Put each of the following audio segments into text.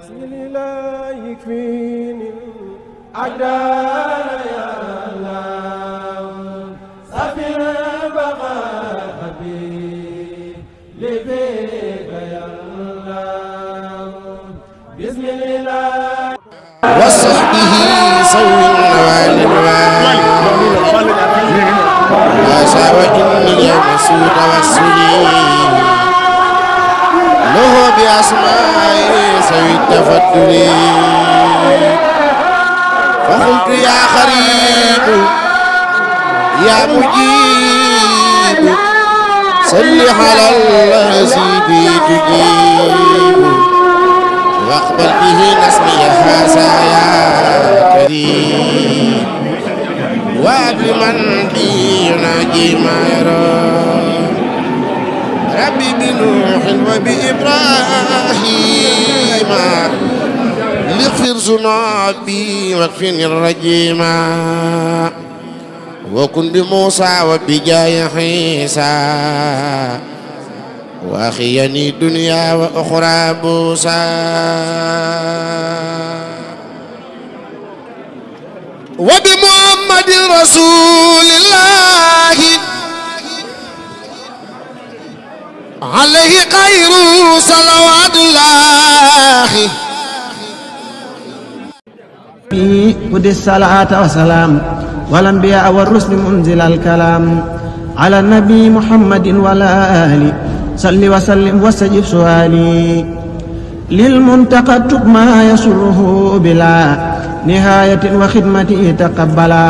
بسم الله يكفيني الأعداء يا الله سفر بقاء بي لبيك يا الله بسم الله وصحبه سوي النوال ما ساوى اليوم سوء والسليم له بأسمائه سوي التفضل فقلت يا خريب يا مجيب صل على الذي به تجيب واقبل به نسمي هذا يا كريم وابل من بي يناجي ما يرى ربي بنوح وبإبراهيم لغفر ذنوبي واكفني الرجيم وكن بموسى وبجاه عيسى وأخيني دنيا وأخرى بوسى وبمحمد رسول الله عليه خير صلوات الله قد الصلاة والسلام والأنبياء والرسل منزل الكلام على النبي محمد والآل صل وسلم واستجب سؤالي للمنتقى اكتب ما يسره بلا نهاية وخدمتي تقبلا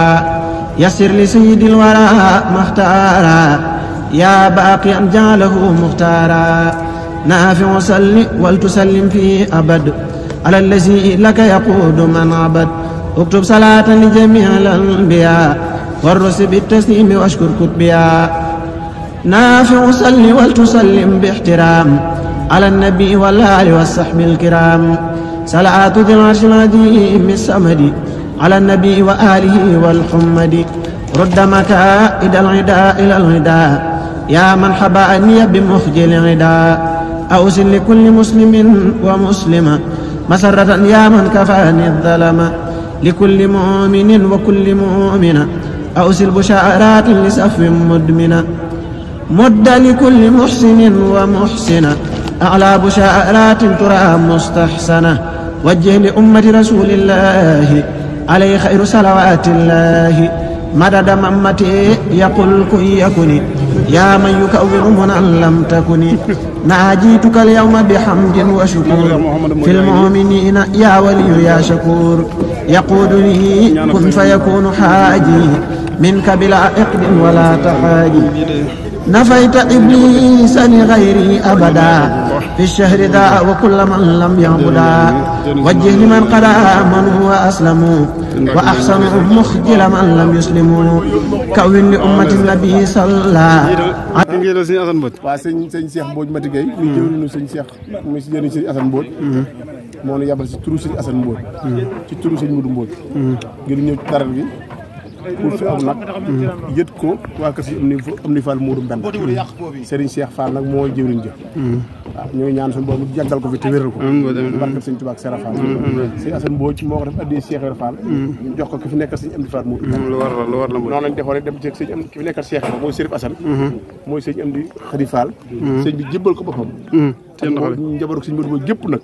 يسر لسيد الورى ما اختارا يا باقيا جعله مختارا نافع صل ولتسلم فيه أبد على الذي لك يقود من عبد اكتب صلاة لجميع الأنبياء والرسل بالتسليم واشكر كتبيا نافع صل ولتسلم باحترام على النبي والآل والصحب الكرام صلاة ذي العرش العظيم الصمد على النبي وآله والحمد رد مكائد العداء إلى العداء يا من حبأني بمخجل العداء أوصل لكل مسلم ومسلمة مسرة يا من كفاني الظلم لكل مؤمن وكل مؤمنة أوصل بشارات لسف مدمنة مد لكل محسن ومحسنة أعلى بشارات ترى مستحسنة وجه لأمة رسول الله عليه خير صلوات الله مدد ممتي يقول كن يكني يا من يكون منا لم تكني ناجيتك اليوم بحمد وشكر في المؤمنين يا ولي يا شكور يقودني كن فيكون حاجي منك بلا عقد ولا تحاجي نفيت إبليس لغيري أبدا في الشهر ذا وكل من لم يعبدا وجه لمن قد آمنوا وأسلموا وأحسن مخجل من لم يسلموا كون لأمة النبي صلى waa sëñ Cheikh Mbodj Mati Gueye muy jëwriñu sëñ Cheikh muy si jëriñ sëñ Assane Mbodj moo ñu yabal si turu sëñ Assane Mbodj ci turu sëñ Modou Mbodj ngir ñëw ci taral gi pour fi am nag yët ko waa kër si am ni Fall Modou Mbend Serigne Cheikh Fall nag moo jëwriñ jë waaw ñooy ñaan suñu boobu jàngal ko fi te wéral ko barke sëñ Tuubaa ak Sera Fall sëñ Assane Mbodj moo ko def addee Cheikh Fall jox ko ki fi nekkal sëñ Amdi Fall Modou lu war la noonu lañ defoon rek dem ci sëñ am ki fi nekkal Cheikh mooy Serif Assane mooy sëñ Amdi Khady Fall sëñ bi jébbal ko boppam njaboot ak sëñ Modou Mbodj gépp nag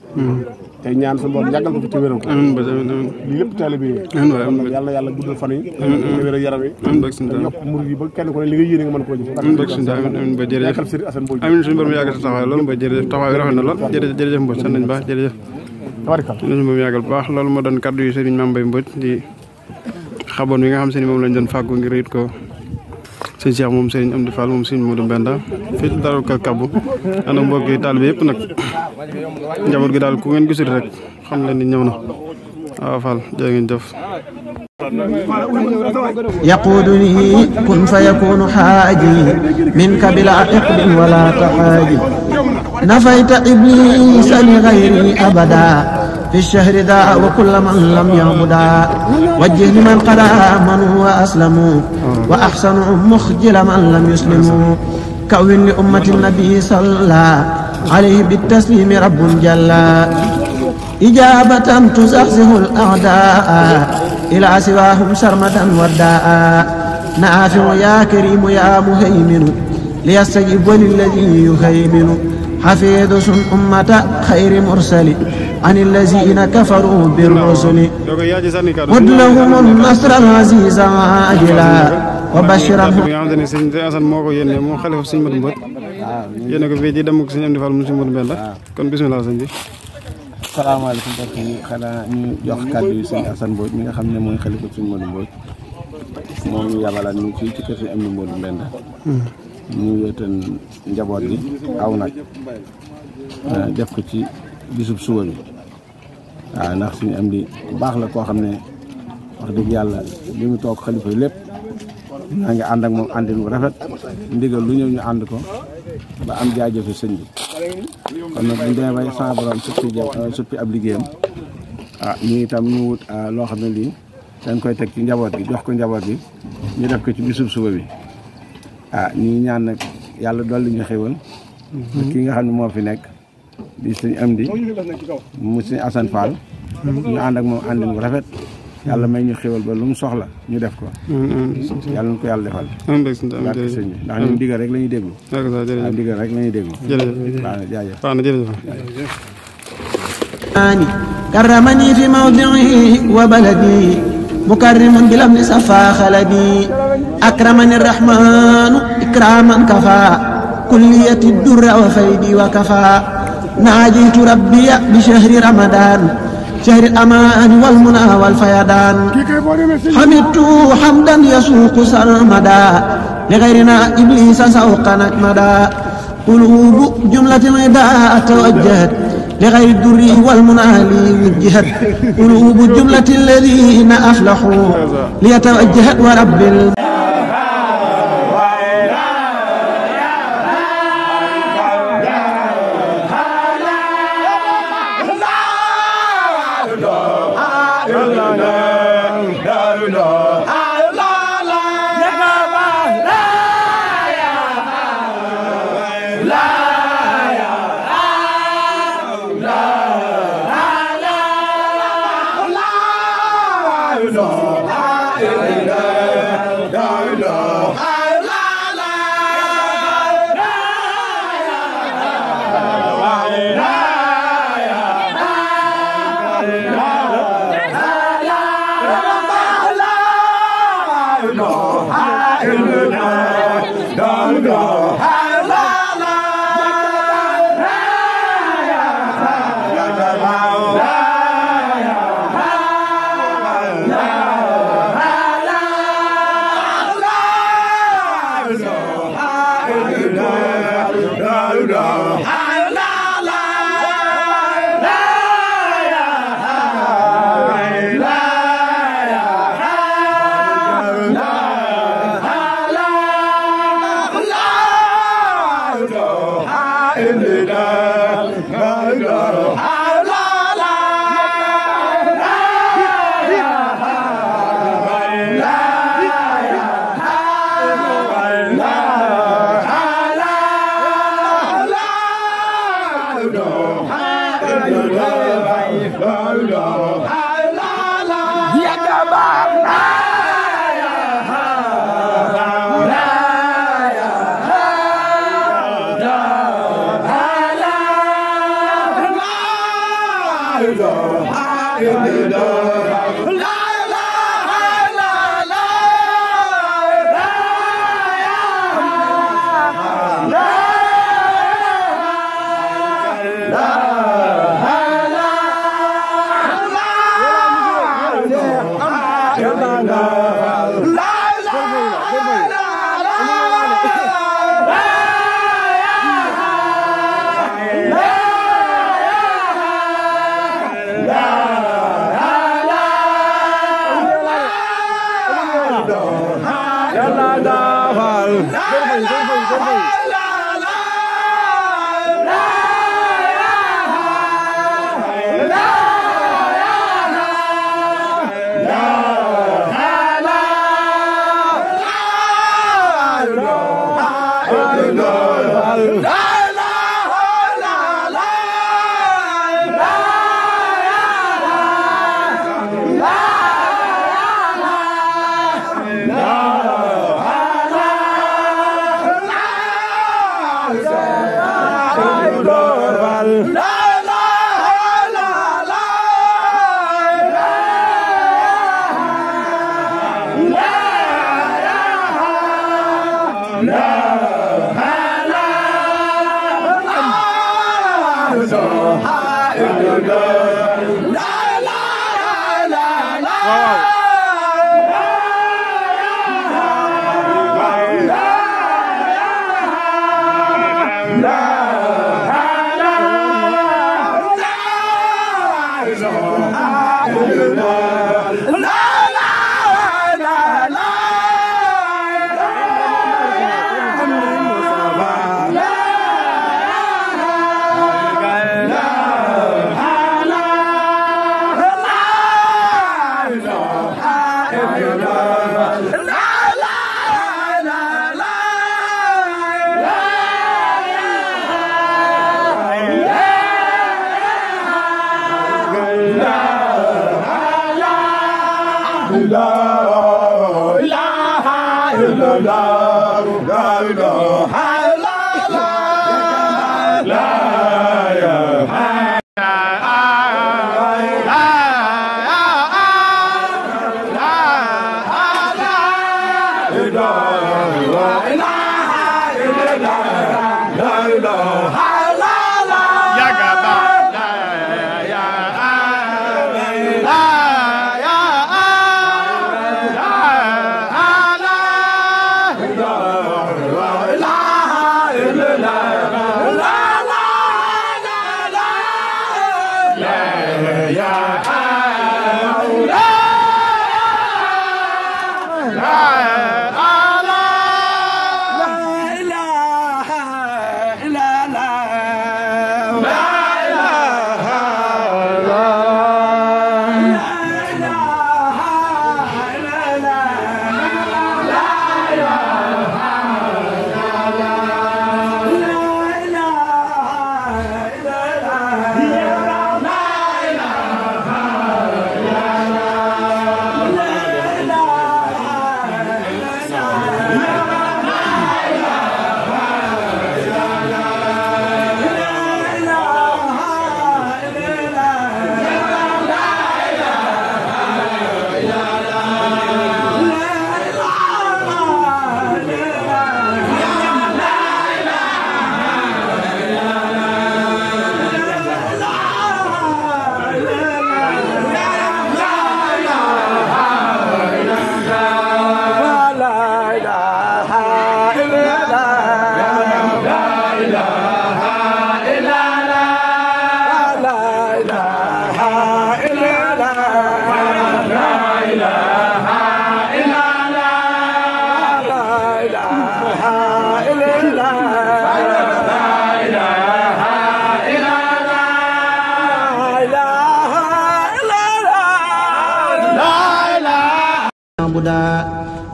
tey ñaan suñu borom yàggal ko fi te wéral ko lii lépp taalibe yi yàlla yàlla guddal fan yi te wéral yaram yi te yokk murid yi ba kenn ko ne li nga yéene nga mën koo jëf ba jërëjëf amiin suñu borom yàggal sa taxawaay loolu ba jërëjëf taxawaay rafet na lool jërëjëf Mbodj sant nañ baax jërëjëf suñu borom yàggal bu baax loolu moo doon kaddu yu Serigne Mame Mbaye Mbodj di xaboon wi nga xam se ni moom lañ doon fàggu ngir it ko sëñ Cheikh moom Serigne Amdi Fall moom Serigne Modou Mbenda fii ci Darou Kabou ànd ak mbokk yi taalibe yëpp nag njaboot gi daal ku ngeen gisul rek xam leen ni ñëw na waaw Fall jërë ngeen jëf يقودني كن فيكون حاجي منك بلا عقد ولا تحاجي نفيت إبليس لغيري أبدا في الشهر ذا وكل من لم يعبدا وجه لمن قد آمنوا وأسلموا وأحسنوا مخجل من لم يسلموا كون لأمة النبي صلى عليه بالتسليم رب جل إجابة تزحزح الأعداء إلى سواهم سرمدا وداء نافع يا كريم يا مهيمن ليستجب للذي يهيمن حفيظ أمة خير مرسل عن الذين كفروا بالرسل ود لهم النصر العزيز عاجلا وبشرهم yéen a ko fii ci dem ak suñu am di fal mu si Modou Mbenda kon bismillah sëñ bi. salaamaaleykum mbokk yi xanaa ñu jox kàddu yi sëñ Assane Mbodj mi nga xam ne mooy xalifa suñu Modou Mbodj moom ñu yabalaat ñu fii ci kër si am na Modou Mbenda ñu wéetal njaboot gi aw nag def ko ci bisub suba bi waaw ndax suñu am di baax la koo xam ne wax dëgg yàlla li mu toog xalifa yi lépp naa ngi ànd ak moom àndin bu rafet ndigal lu ñëw ñu ànd ko ba am jaajëfe sëñ bi kon nag buñ demee bay sama borom suppi ab liggéeyam ñu itam ñu wut loo xam ne lii dañ koy teg ci njaboot gi jox ko njaboot gi ñu def ko ci bisub suba bi ñi ñaan nag yàlla dolli ñu xéwal kii nga xam ne moo fi nekk di sëñ Amdi mu sëñ Assane Fall ñu ànd ak moom àndin bu rafet yàlla may ñu xéwal ba lu mu soxla ñu def ko yàlla na ko yàlla defal barke sëñ bi ndax ñun digal rek la ñuy déglu waaw digal rek la ñuy déglu baax na jërëjëf كرمني في موضعه وبلدي مكرم بلمن صفا خلدي أكرمني الرحمن إكراما كفى كلية الدر وفيدي وكفى ناجيت ربي بشهر رمضان شهر الأمان والمنى والفيضان حمدت حمدا يسوق سرمدا لغيرنا إبليس سوقا نكمدا قلوب جملة الغداء توجهت لغير الدر والمنى لي وجهت قلوب جملة الذين أفلحوا ليتوجهت ورب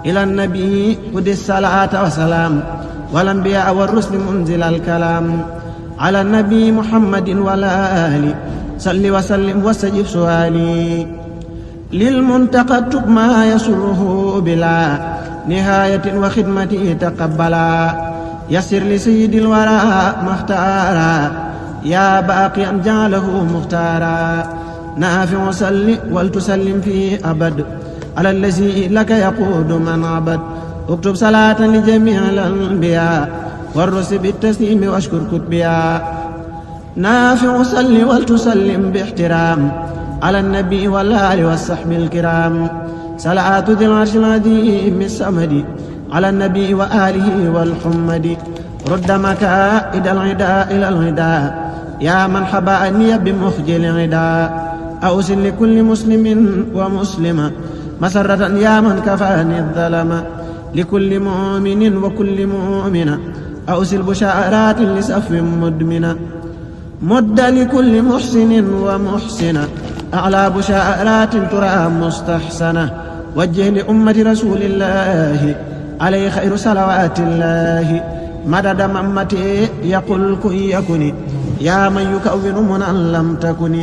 إلى النبي قد الصلاة والسلام والأنبياء والرسل منزل الكلام على النبي محمد والآل صل وسلم واستجب سؤالي للمنتقى اكتب ما يسره بلا نهاية وخدمته تقبلا يسر لسيد الورى ما اختارا يا باقيا جعله مختارا نافع صل ولتسلم فيه أبد على الذي لك يقود من عبد اكتب صلاة لجميع الأنبياء والرسل بالتسليم واشكر كتبيا نافع صل ولتسلم باحترام على النبي والآل والصحب الكرام صلاة ذي العرش العظيم الصمد على النبي وآله والحمد رد مكائد العداء إلى العداء يا من حبأني بمخجل العداء أوصل لكل مسلم ومسلمة مسرة يا من كفاني الظلم لكل مؤمن وكل مؤمنة أوصل بشارات لسف مدمنة مد لكل محسن ومحسنة أعلى بشارات ترى مستحسنة وجه لأمة رسول الله عليه خير صلوات الله مدد ممتي يقول كن يكن يا من يكون من لم تكن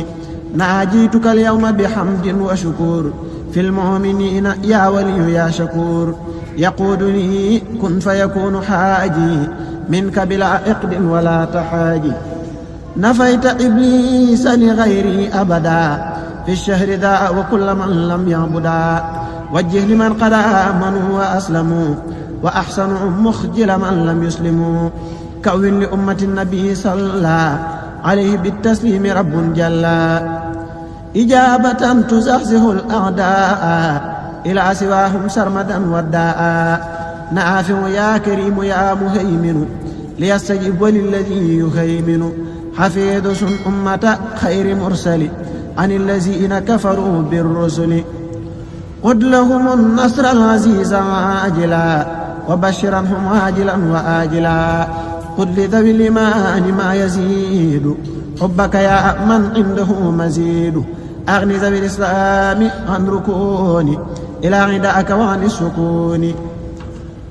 ناجيتك اليوم بحمد وشكور في المؤمنين يا ولي يا شكور يقودني كن فيكون حاجي منك بلا عقد ولا تحاجي نفيت إبليس لغيري أبدا في الشهر ذا وكل من لم يعبدا وجه لمن قد آمنوا وأسلموا وأحسنوا مخجل من لم يسلموا كون لأمة النبي صلى عليه بالتسليم رب جل إجابة تزحزح الأعداء إلى سواهم سرمدا وداء نافع يا كريم يا مهيمن ليستجب وللذي يهيمن حفيظ أمة خير مرسل عن الذين كفروا بالرسل قد لهم النصر العزيز عاجلا وبشرهم عاجلا وآجلا قد لذوي الإيمان ما يزيد حبك يا من عنده مزيد أغني ذوي الإسلام عن ركوني إلى عداءك وعن السكون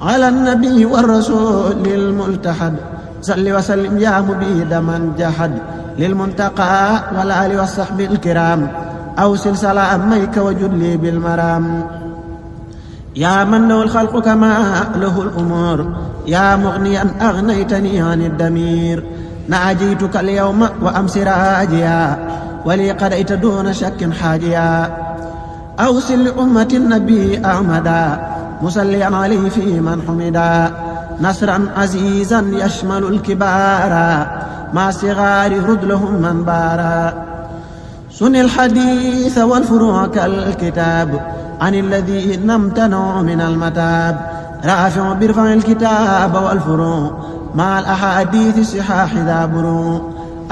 على النبي والرسول الملتحد صل وسلم يا مبيد من جحد للمنتقى والآل والصحب الكرام أوصل سلاميك وجد لي بالمرام يا من له الخلق كما له الأمور يا مغنيا أغنيتني عن الدمير ناجيتك اليوم وأمس راجيا ولي قضيت دون شك حاجيا أوصل لأمة النبي أحمدا مصليا عليه في من حمدا نصرا عزيزا يشمل الكبار مع صغار رد لهم من بارا سن الحديث والفروع كالكتاب عن الذين امتنعوا من المتاب رافع برفع الكتاب والفروع مع الأحاديث الصحاح ذا بروع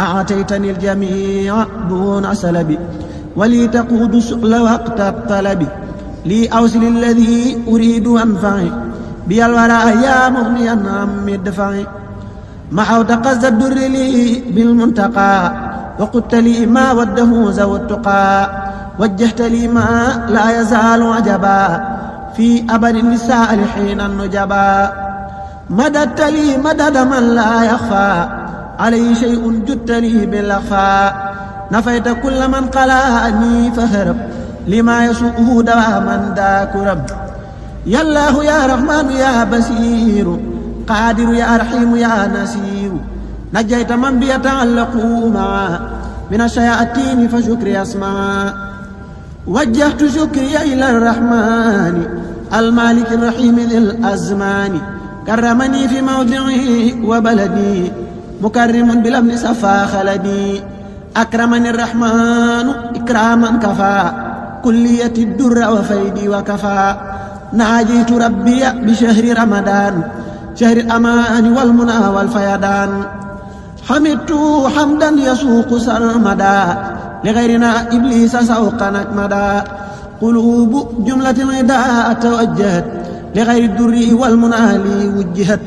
أعطيتني الجميع دون سلب ولي تقود سؤل وقت الطلب لي أوصل الذي أريد أنفعي بي الوراء يا مغنيا عن مدفعي محوت قصد الدر لي بالمنتقى وقلت لي ما وده ذو التقى وجهت لي ما لا يزال عجبا في أبد للصالحين النجبا مددت لي مدد من لا يخفى عليه شيء جدت لي بالأخفى نفيت كل من قلاني فهرب لما يسوءه دواما ذاك رب يا الله يا رحمن يا بصير قادر يا رحيم يا نسير نجيت من بيتعلق معه من الشياطين فشكري أسمع وجهت شكري إلى الرحمن المالك الرحيم ذي الأزمان كرمني في موضعي وبلدي مكرم بالأمن صفا خلدي أكرمني الرحمن إكراما كفى كلية الدر وفيدي وكفى ناجيت ربي بشهر رمضان شهر الأمان والمنى والفيضان حمدت حمدا يسوق سرمدا لغيرنا إبليس سوقا نكمدا قلوب جملة العداء توجهت لغير الدر والمنى لي وجهت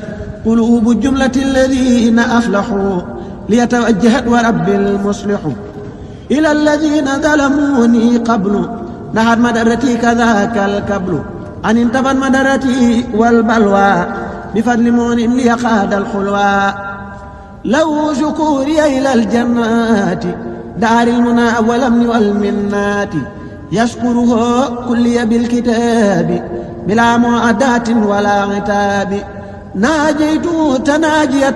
قلوب جملة الذين أفلحوا ليتوجهت ورب المصلح إلى الذين ظلموني قبل نهد مدرتي كذاك الكبل أن انتفت مدرتي والبلوى بفضل مؤن ليقاد الخلوى لو شكوري إلى الجنات دار المنى والأمن والمنات يشكره كلي بالكتاب بلا معاداة ولا عتاب ناجيت تناجي